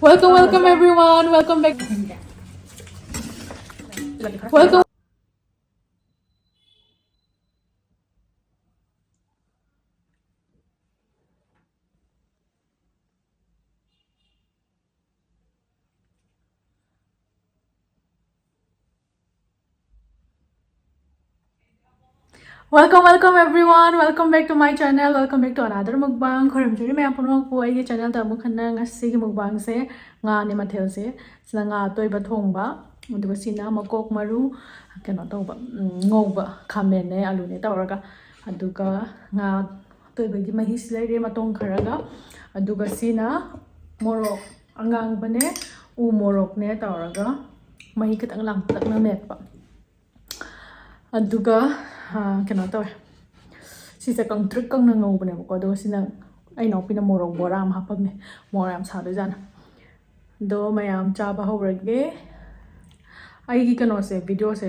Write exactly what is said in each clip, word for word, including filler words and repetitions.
Welcome, welcome everyone. Welcome back. Welcome. Welcome, welcome everyone. Welcome back to my channel. Welcome back to another mukbang. ꯈꯣꯏꯔꯝꯖꯔꯤ ꯃꯌꯥꯝ ꯄꯨꯝꯅꯃꯛꯄꯨ ꯑꯩꯒꯤ ꯆꯦꯅꯦꯜꯗ ꯑꯃꯨꯛ ꯍꯟꯅ꯫ ꯉꯁꯤꯒꯤ ꯃꯨꯛꯕꯥꯡꯁꯦ ꯉꯥꯅꯦ ꯃꯊꯦꯜꯁꯦ꯫ ꯁꯤꯅ ꯉꯥ ꯑꯇꯣꯏꯕ ꯊꯣꯡꯕ, ꯑꯗꯨꯒ ꯁꯤꯅ ꯃꯀꯣꯛ ꯃꯔꯨ ꯀꯩꯅꯣ ꯇꯧꯕ, ꯎꯝ, ꯉꯧꯕ, ꯈꯥꯃꯦꯟꯅꯦ ꯑꯂꯨꯅꯦ ꯇꯧꯔꯒ꯫ ꯑꯗꯨꯒ ꯉꯥ ꯑꯇꯣꯏꯕꯒꯤ ꯃꯍꯤꯁꯤ ꯂꯩꯔꯦ, ꯃꯇꯣꯡ ꯈꯔꯒ꯫ ꯑꯗꯨꯒ ꯁꯤꯅ ꯃꯣꯔꯣꯛ ꯑꯉꯥꯡꯕꯅꯦ, ꯎ ꯃꯣꯔꯣꯛꯅꯦ ꯇꯧꯔꯒ ꯃꯍꯤ ꯈꯤꯇꯪ ꯂꯥꯡꯇꯛꯅ ꯃꯦꯠꯄ꯫ ꯑꯗꯨꯒ, ꯑ, ꯀꯩꯅꯣ ꯇꯧꯋꯦ, ꯁꯤꯁꯦ ꯀꯪꯇ꯭ꯔꯤꯛ ꯀꯪꯅ ꯉꯧꯕꯅꯦꯕꯀꯣ꯫ ꯑꯗꯨꯒ ꯁꯤꯅ ꯑꯩ ꯏꯅꯥꯎꯄꯤꯅ ꯃꯣꯔꯣꯛ ꯕꯣꯔꯥ ꯑꯃ ꯍꯥꯞꯄꯝꯃꯦ, ꯃꯣꯔꯣꯛ ꯌꯥꯝ ꯁꯥꯗꯣꯏꯖꯥꯠꯅ꯫ ꯑꯗꯣ ꯃꯌꯥꯝ ꯆꯥꯕ ꯍꯧꯔꯒꯦ꯫ ꯑꯩꯒꯤ ꯀꯩꯅꯣꯁꯦ, ꯚꯤꯗꯤꯑꯣꯁꯦ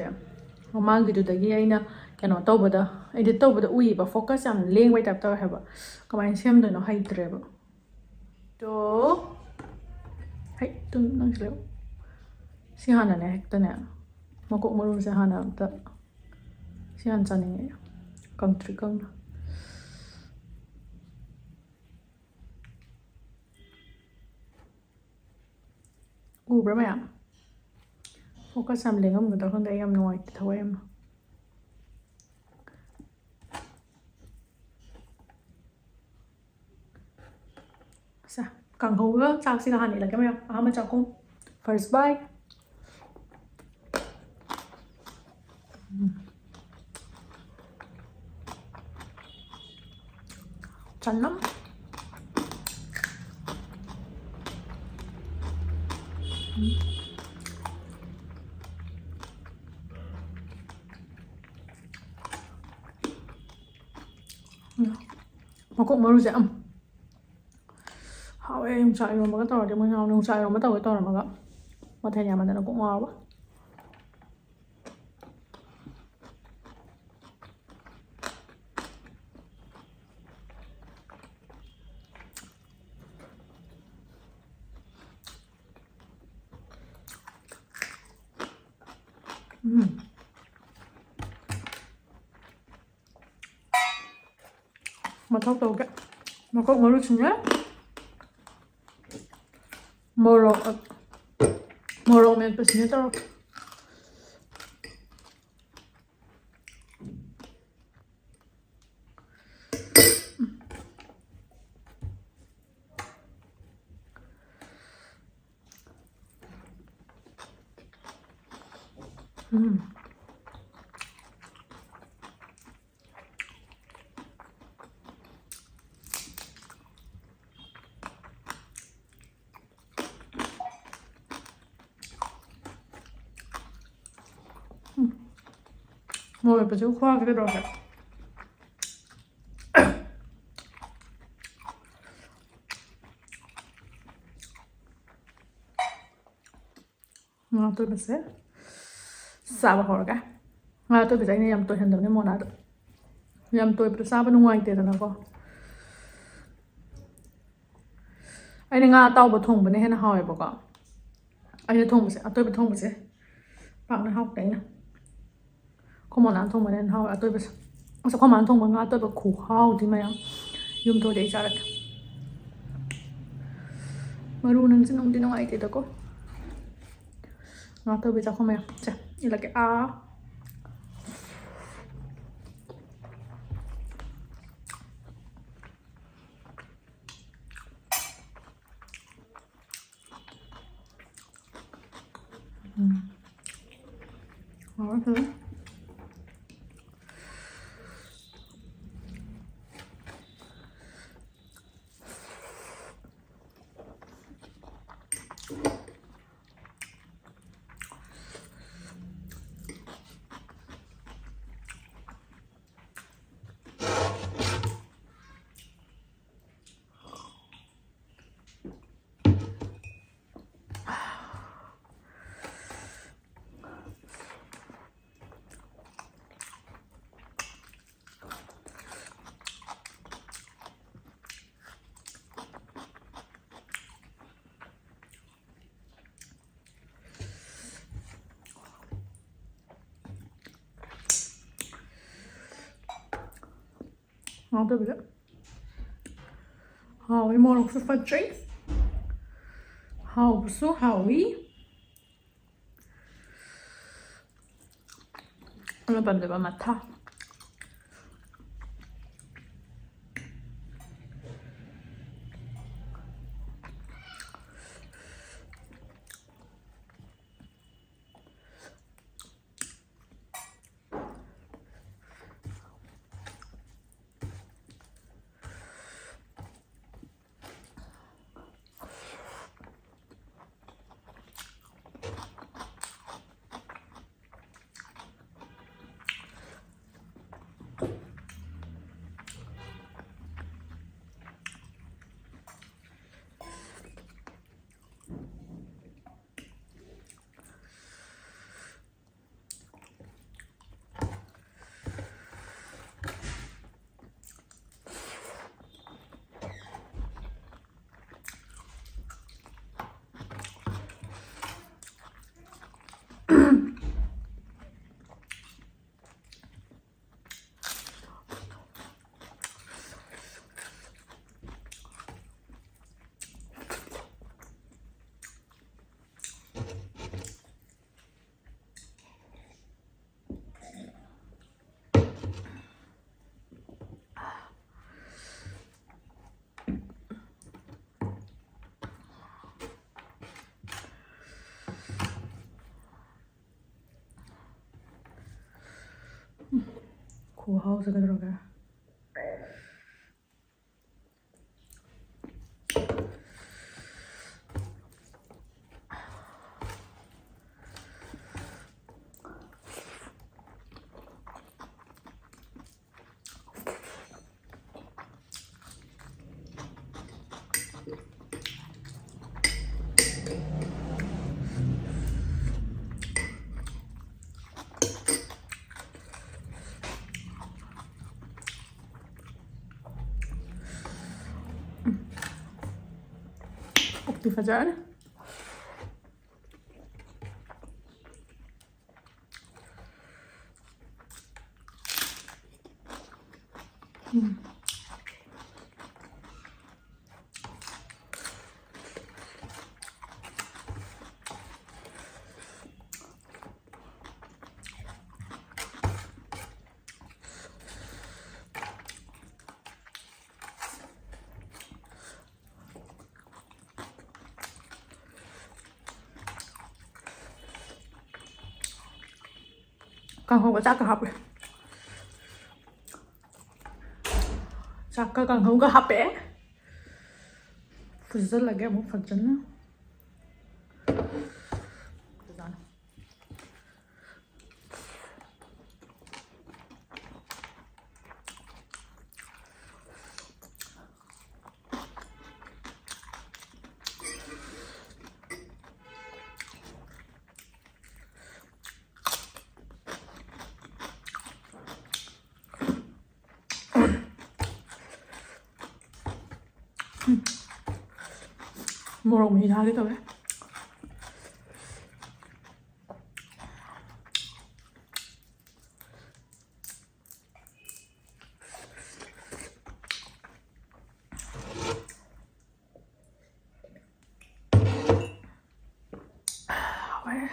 ꯃꯃꯥꯡꯒꯤꯗꯨꯗꯒꯤ ꯑꯩꯅ ꯀꯩꯅꯣ ꯇꯧꯕꯗ, ꯑꯦꯗꯤꯠ ꯇꯧꯕꯗ ꯎꯏꯌꯦꯕ, ꯐꯣꯀꯁ ꯌꯥꯝ ꯂꯦꯡꯕꯩ ꯇꯥꯏꯞ ꯇꯧꯋꯦ ꯍꯥꯏꯕ꯫ ꯀꯃꯥꯏꯅ ꯁꯦꯝꯗꯣꯏꯅꯣ ꯍꯩꯇ꯭ꯔꯦꯕ꯫ ꯇꯣ, ꯍꯩ, ꯇꯨꯝ, ꯅꯪꯁꯨ ꯂꯩꯌꯨ꯫ ꯁꯤ ꯍꯥꯟꯅꯅꯦ, ꯍꯦꯛꯇꯅꯦ, ꯃꯀꯣꯛ ꯃꯔꯨꯁꯦ ꯍꯥꯟꯅ ꯑꯝꯇ, ꯁꯤ ꯍꯥꯟꯅ ꯆꯥꯅꯤꯡꯉꯦ, ꯀꯪꯇ꯭ꯔꯤꯛ ꯀꯪꯅ꯫ ꯎꯕ꯭ꯔꯥ ꯃꯌꯥꯝ? ꯐꯣꯀꯁ ꯌꯥꯝ ꯂꯦꯡꯉꯝꯒꯗ꯭ꯔꯥ ꯈꯪꯗꯦ, ꯑꯩ ꯌꯥꯝ ꯅꯨꯡꯉꯥꯏꯇꯦ ꯊꯋꯥꯏ ꯌꯥꯝꯅ꯫ ꯁꯦ, ꯀꯥꯡꯍꯧꯒ ꯆꯥꯛꯁꯤꯒ ꯍꯥꯟꯅ ꯏꯜꯂꯛꯀꯦ ꯃꯌꯥꯝ꯫ ꯑꯍꯥꯟꯕ ꯆꯥꯛꯈꯨꯝ, first bite꯫ ꯎꯝ꯫ ꯆꯅꯝ꯫ ꯎꯝ꯫ ꯃꯀꯣꯛ ꯃꯔꯨꯁꯦ ꯌꯥꯝ ꯍꯥꯎꯋꯦ꯫ ꯌꯣꯡꯆꯥꯛ ꯏꯔꯣꯝꯕꯒ ꯇꯧꯔꯗꯤ, ꯃꯣꯏ ꯅꯍꯥꯟ ꯌꯣꯡꯆꯥꯛ ꯏꯔꯣꯝꯕ ꯇꯧꯒꯦ ꯇꯧꯔꯝꯃꯒ ꯃꯊꯦꯜ ꯌꯥꯝꯃꯟꯗꯅ ꯀꯣꯛ ꯉꯥꯎꯔꯕ꯫ ꯎꯝ꯫ ꯃꯊꯧ ꯇꯧꯒꯦ꯫ ꯃꯀꯣꯛ ꯃꯔꯨꯁꯤꯡꯅꯦ꯫ ꯃꯣꯔꯣꯛ, ꯃꯣꯔꯣꯛ ꯃꯦꯠꯄꯁꯤꯅꯦ ꯇꯧꯔꯒ꯫ ꯎꯝ꯫ ꯎꯝ꯫ ꯃꯣꯔꯣꯛ ꯃꯦꯠꯄꯁꯤꯕꯨ ꯈꯨꯍꯥꯎꯁꯤ ꯀꯩꯗꯧꯔꯒꯦ? ꯉꯥ ꯑꯇꯣꯏꯕꯁꯦ ꯆꯥꯕ ꯍꯧꯔꯒꯦ꯫ ꯉꯥ ꯑꯇꯣꯏꯕꯁꯦ ꯑꯩꯅ ꯌꯥꯝ ꯇꯣꯏꯍꯟꯗꯕꯅꯦ ꯃꯣꯅꯥꯗ꯫ ꯌꯥꯝ ꯇꯣꯏꯕꯗꯣ ꯆꯥꯕ ꯅꯨꯡꯉꯥꯏꯇꯦꯗꯅꯀꯣ꯫ ꯑꯩꯅ ꯉꯥ ꯑꯇꯥꯎꯕ ꯊꯣꯡꯕꯅ ꯍꯦꯟꯅ ꯍꯥꯎꯋꯦꯕꯀꯣ꯫ ꯑꯩꯅ ꯊꯣꯡꯕꯁꯦ, ꯑꯇꯣꯏꯕ ꯊꯣꯡꯕꯁꯦ ꯄꯥꯛꯅ ꯍꯥꯎꯇꯦ ꯑꯩꯅ꯫ ꯑꯩꯈꯣꯏ ꯃꯣꯅꯥꯅ ꯊꯣꯡꯕꯅ ꯍꯦꯟꯅ ꯍꯥꯎꯋꯦ ꯑꯇꯣꯏꯕꯁꯦ꯫ ꯑꯁ, ꯑꯩꯈꯣꯏ ꯃꯥꯅ ꯊꯣꯡꯕ ꯉꯥ ꯑꯇꯣꯏꯕ ꯈꯨꯍꯥꯎꯗꯤ ꯃꯌꯥꯝ꯫ ꯌꯨꯝ ꯊꯣꯛꯑꯗꯤ ꯑꯩ ꯆꯥꯔꯛꯀꯦ꯫ ꯃꯔꯨ ꯅꯪꯁꯦ ꯅꯨꯡꯗꯤ ꯅꯨꯡꯉꯥꯏꯇꯦꯗꯀꯣ꯫ ꯉꯥ ꯑꯇꯣꯏꯕ ꯆꯥꯛꯈꯨꯝ ꯃꯌꯥꯝ꯫ ꯁꯦ, ꯏꯜꯂꯛꯀꯦ꯫ ꯑꯥ꯫ ꯎꯝ꯫ ꯍꯥꯎꯔꯦ ꯐꯖꯅ꯫ ꯉꯥꯎꯗꯕꯤꯗ꯫ ꯍꯥꯎꯋꯤ, ꯃꯣꯔꯣꯛꯁꯨ ꯐꯠꯇ꯭ꯔꯤ꯫ ꯍꯥꯎꯕꯁꯨ ꯍꯥꯎꯋꯤ꯫ ꯑꯩꯅ ꯄꯥꯝꯖꯕ ꯃꯊꯥ꯫ ꯈꯨꯍꯥꯎꯁꯦ ꯀꯩꯗꯧꯔꯒꯦ? ꯄꯨꯛꯇꯤ ꯐꯖꯔꯅꯤ꯫ ꯎꯝ꯫ ꯀꯥꯡꯍꯧꯒ ꯆꯥꯛꯀ ꯍꯥꯞꯄꯦ꯫ ꯆꯥꯛꯀ ꯀꯥꯡꯍꯧꯒ ꯍꯥꯞꯄꯦ꯫ ꯐꯨꯖꯜꯂꯒꯦ ꯑꯃꯨꯛ ꯐꯖꯅ꯫ ꯃꯣꯔꯣꯛ ꯃꯍꯤ ꯊꯥꯒꯦ ꯇꯧꯋꯦ꯫ ꯍꯥꯎꯋꯦ꯫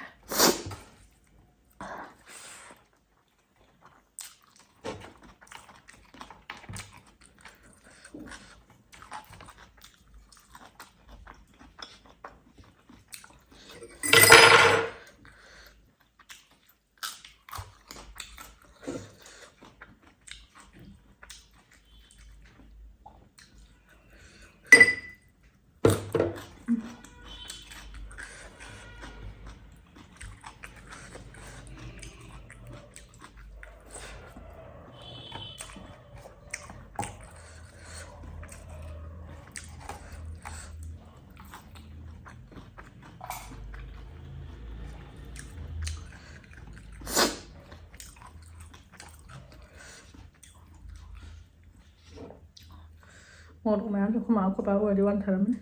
ꯃꯣꯔꯣꯛ ꯃꯌꯥꯝꯁꯦ ꯑꯩꯈꯣꯏ ꯃꯥ ꯑꯩꯈꯣꯏ ꯄꯥ ꯑꯣꯏꯔꯗꯤ ꯋꯥꯟꯊꯔꯝꯃꯅꯤ꯫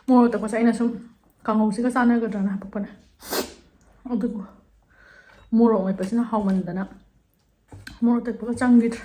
ꯃꯣꯔꯣꯛ ꯑꯇꯦꯛꯄꯁꯦ ꯑꯩꯅ ꯁꯨꯝ ꯀꯥꯡꯍꯧꯁꯤꯒ ꯆꯥꯟꯅꯒꯗ꯭ꯔꯅ ꯍꯥꯄꯛꯄꯅꯦ꯫ ꯑꯗꯨꯕꯨ ꯃꯣꯔꯣꯛ ꯃꯦꯠꯄꯁꯤꯅ ꯍꯥꯎꯃꯟꯗꯅ ꯃꯣꯔꯣꯛ ꯑꯇꯦꯛꯄꯒ ꯆꯪꯈꯤꯗ꯭ꯔꯦ꯫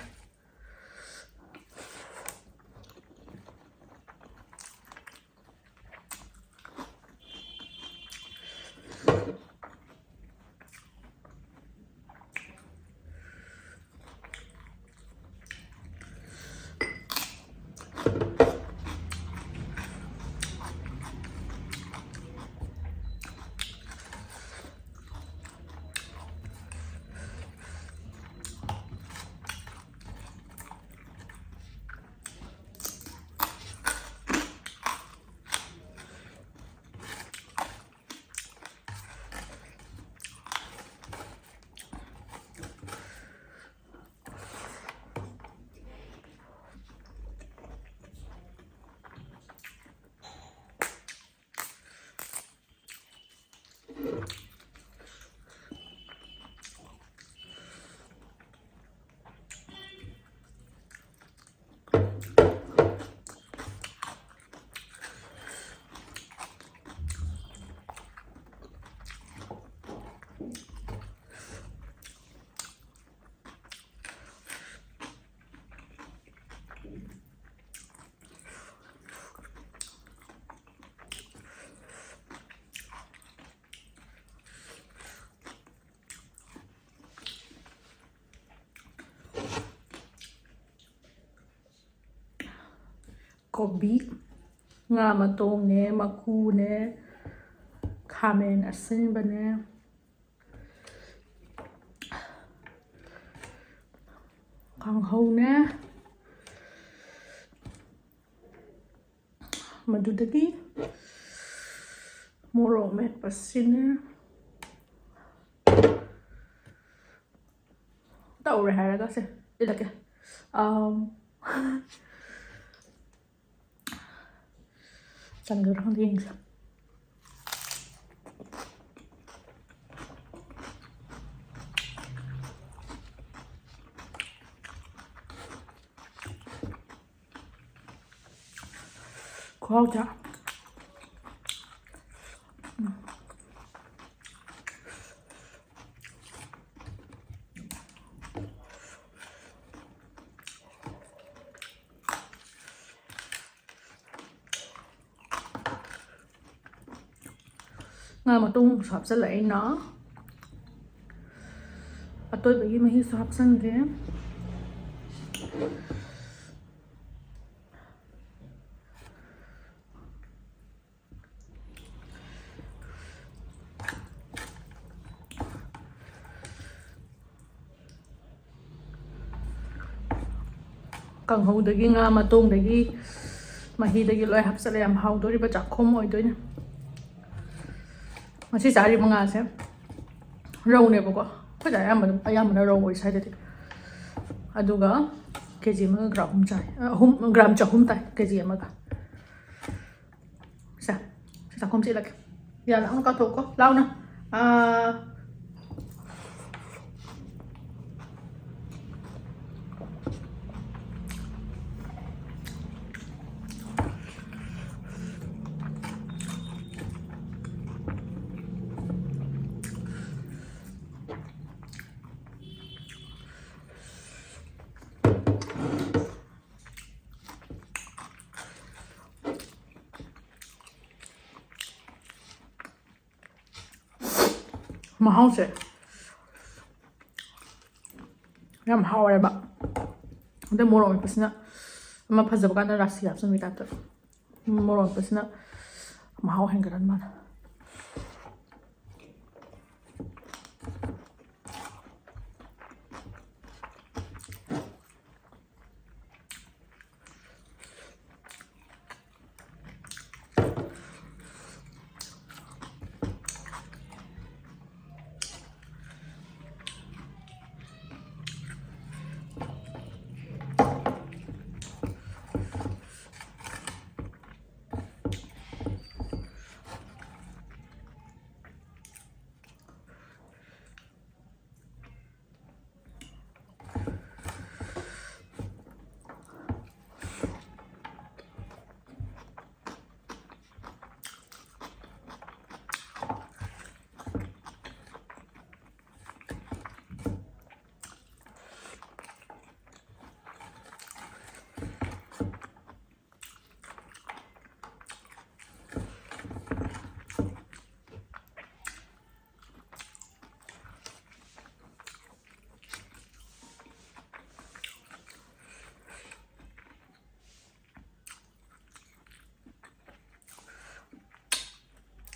ꯀꯣꯕꯤ, ꯉꯥ ꯃꯇꯣꯡꯅꯦ, ꯃꯀꯨꯅꯦ, ꯈꯥꯃꯦꯟ ꯑꯁꯤꯟꯕꯅꯦ, ꯀꯥꯡꯍꯧꯅꯦ, ꯃꯗꯨꯗꯒꯤ ꯃꯣꯔꯣꯛ ꯃꯦꯠꯄꯁꯤꯅꯦ꯫ ꯇꯧꯔꯦ ꯍꯥꯏꯔꯒ ꯁꯦ ꯏꯜꯂꯛꯀꯦ꯫ ꯑꯝ, ꯆꯟꯒꯗ꯭ꯔꯥ ꯈꯪꯗꯦ, ꯌꯦꯡꯁꯦ꯫ ꯈꯨꯍꯥꯎꯁꯦ꯫ ꯉꯥ ꯃꯇꯨꯝꯁꯨ ꯍꯥꯞꯆꯤꯜꯂꯛꯑꯦ ꯑꯩꯅ꯫ ꯑꯇꯣꯏꯕꯒꯤ ꯃꯍꯤꯁꯨ ꯍꯥꯞꯆꯤꯟꯒꯦ꯫ ꯀꯥꯡꯍꯧꯗꯒꯤ, ꯉꯥ ꯃꯇꯣꯡꯗꯒꯤ, ꯃꯍꯤꯗꯒꯤ ꯂꯣꯏ ꯍꯥꯞꯆꯤꯜꯂꯦ꯫ ꯌꯥꯝ ꯍꯥꯎꯗꯣꯔꯤꯕ ꯆꯥꯛꯈꯨꯝ ꯑꯣꯏꯗꯣꯏꯅꯦ꯫ ꯉꯁꯤ ꯆꯥꯔꯤꯕ ꯉꯥꯁꯦ ꯔꯧꯅꯦꯕꯀꯣ꯫ ꯑꯩꯈꯣꯏꯗ ꯑꯌꯥꯝꯕꯅ, ꯑꯌꯥꯝꯕꯅ ꯔꯧ ꯑꯣꯏ ꯁ꯭ꯋꯥꯏꯗꯗꯤ꯫ ꯑꯗꯨꯒ ꯀꯦ ꯖꯤ ꯑꯃꯒ ꯒ꯭ꯔꯥꯝ ꯑꯍꯨꯝ ꯆꯥꯏ꯫ ꯑꯍꯨꯝ, ꯒ꯭ꯔꯥꯝ ꯆꯍꯨꯝ ꯇꯥꯏ ꯀꯦ ꯖꯤ ꯑꯃꯒ꯫ ꯁꯦ, ꯁꯤ ꯆꯥꯛꯈꯨꯝ ꯆꯦꯜꯂꯒꯦ꯫ ꯌꯥ, ꯂꯥꯎꯅ ꯀꯥꯊꯣꯛꯀꯣ, ꯂꯥꯎꯅ꯫ ꯑꯥ꯫ ꯃꯍꯥꯎꯁꯦ ꯌꯥꯝ ꯍꯥꯎꯔꯦꯕ꯫ ꯑꯗꯩ ꯃꯣꯔꯣꯛ ꯃꯦꯠꯄꯁꯤꯅ ꯑꯃ ꯐꯖꯕ ꯀꯥꯟꯗ ꯔꯥꯁꯤ ꯍꯥꯞꯆꯤꯟꯕꯒꯤ ꯇꯥꯏꯞꯇ꯫ ꯃꯣꯔꯣꯛ ꯃꯦꯠꯄꯁꯤꯅ ꯃꯍꯥꯎ ꯍꯦꯟꯒꯠꯍꯟ ꯃꯥꯜꯂꯦ꯫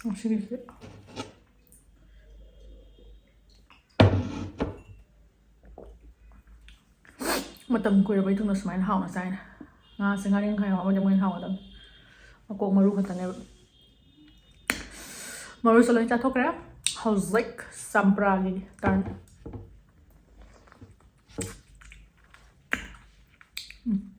ꯉꯁꯤꯒꯤꯁꯦ ꯃꯇꯝ ꯀꯨꯏꯔꯕꯩ ꯇꯨꯡꯗ ꯁꯨꯃꯥꯏꯅ ꯍꯥꯎꯅ ꯆꯥꯏꯅ꯫ ꯉꯥꯁꯦ ꯉꯥꯔꯤꯡꯈꯥ ꯌꯥꯎꯔꯝꯃꯗꯤ ꯑꯃꯨꯛ ꯍꯦꯟꯅ ꯍꯥꯎꯒꯗꯕꯅꯤ꯫ ꯃꯀꯣꯛ ꯃꯔꯨ ꯈꯛꯇꯅꯦꯕ꯫ ꯃꯔꯨꯁꯨ ꯂꯣꯏ ꯆꯥꯊꯣꯛꯈ꯭ꯔꯦ꯫ ꯍꯧꯖꯤꯛ ꯆꯝꯄ꯭ꯔꯥꯒꯤ turn꯫ ꯎꯝ꯫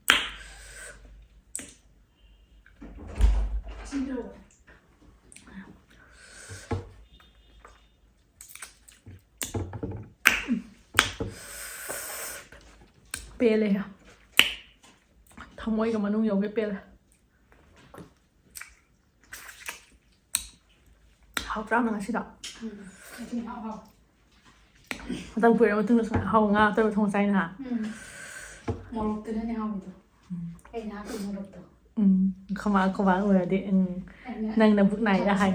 ꯄꯦꯜꯂꯦ꯫ ꯊꯃꯣꯏꯒ ꯃꯅꯨꯡ ꯌꯧꯒꯩ ꯄꯦꯜꯂꯦ꯫ ꯍꯥꯎꯇ꯭ꯔꯥ ꯅꯪ ꯉꯁꯤꯗꯣ? ꯎꯝ, ꯉꯁꯤ ꯍꯥꯎ ꯍꯥꯎ꯫ ꯃꯇꯝ ꯀꯨꯏꯔꯕ ꯃꯇꯨꯡꯗ ꯁꯨꯃꯥꯏꯅ ꯑꯍꯥꯎꯕ ꯉꯥ ꯑꯇꯥꯎꯕ ꯊꯣꯡ ꯆꯥꯏꯅ ꯍꯥ? ꯎꯝ꯫ ꯃꯣꯔꯣꯛꯇꯨꯅꯅꯦ ꯍꯥꯎꯔꯤꯗꯣ꯫ ꯎꯝ꯫ ꯑꯩꯅ ꯍꯥꯞꯄ ꯃꯣꯔꯣꯛꯇꯣ꯫ ꯎꯝ꯫ ꯈꯣꯏꯃꯥ, ꯈꯣꯏꯃꯥ ꯎꯔꯗꯤ, ꯎꯝ꯫ ꯑꯩꯅ ꯅꯪ ꯅꯕꯨꯛ ꯅꯥꯏꯗ ꯍꯥꯏ꯫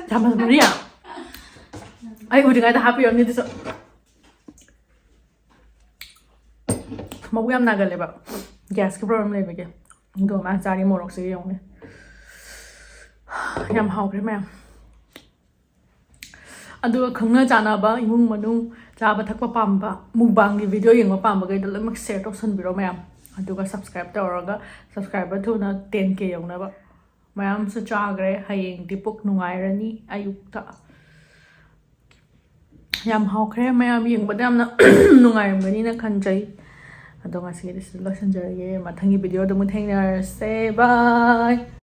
ꯆꯥꯃꯁ ꯃꯔꯤ? ꯑꯩ ꯎꯗ꯭ꯔꯤꯉꯩꯗ ꯍꯥꯞꯄꯤꯔꯝꯅꯤ ꯑꯗꯨꯁꯨ꯫ ꯃꯕꯨꯛ ꯌꯥꯝ ꯅꯥꯒꯜꯂꯦꯕ꯫ ꯒ꯭ꯌꯥꯁꯀꯤ ꯄ꯭ꯔꯣꯕ꯭ꯂꯦꯝ ꯂꯩꯕꯒꯤ꯫ ꯑꯗꯣ ꯃꯥ ꯆꯥꯔꯤ ꯃꯣꯔꯣꯛꯁꯤꯒ ꯌꯦꯡꯉꯨꯅꯦ꯫ ꯌꯥꯝ ꯍꯥꯎꯈ꯭ꯔꯦ ꯃꯌꯥꯝ꯫ ꯑꯗꯨꯒ ꯈꯪꯅ ꯆꯥꯟꯅꯕ ꯏꯃꯨꯡ ꯃꯅꯨꯡ, ꯆꯥꯕ ꯊꯛꯄ ꯄꯥꯝꯕ, ꯃꯨꯛꯕꯥꯡꯒꯤ ꯚꯤꯗꯤꯑꯣ ꯌꯦꯡꯕ ꯄꯥꯝꯕꯈꯩꯗꯣ ꯂꯣꯏꯅꯃꯛ ꯁꯤꯌꯔ ꯇꯧꯁꯟꯕꯤꯔꯣ ꯃꯌꯥꯝ꯫ ꯑꯗꯨꯒ ꯁꯕꯁꯀ꯭ꯔꯥꯏꯕ ꯇꯧꯔꯒ ꯁꯕꯁꯀ꯭ꯔꯥꯏꯕꯔ ꯊꯨꯅ ꯇꯦꯟ ꯀꯦ ꯌꯧꯅꯕ꯫ ꯃꯌꯥꯝꯁꯨ ꯆꯥꯈ꯭ꯔꯦ꯫ ꯍꯌꯦꯡꯗꯤ ꯄꯨꯛ ꯅꯨꯡꯉꯥꯏꯔꯅꯤ ꯑꯌꯨꯛꯇ꯫ ꯌꯥꯝ ꯍꯥꯎꯈ꯭ꯔꯦ ꯃꯌꯥꯝ, ꯌꯦꯡꯕꯗ ꯌꯥꯝꯅ ꯅꯨꯡꯉꯥꯏꯔꯝꯒꯅꯤꯅ ꯈꯟꯖꯩ꯫ ꯑꯗꯣ ꯉꯁꯤꯒꯤꯗꯤ ꯁꯤꯗ ꯂꯣꯏꯁꯤꯟꯖꯔꯒꯦ꯫ ꯃꯊꯪꯒꯤ ꯚꯤꯗꯤꯑꯣꯗ ꯑꯃꯨꯛ ꯊꯦꯡꯅꯔꯁꯦ꯫ ꯕꯥꯏ꯫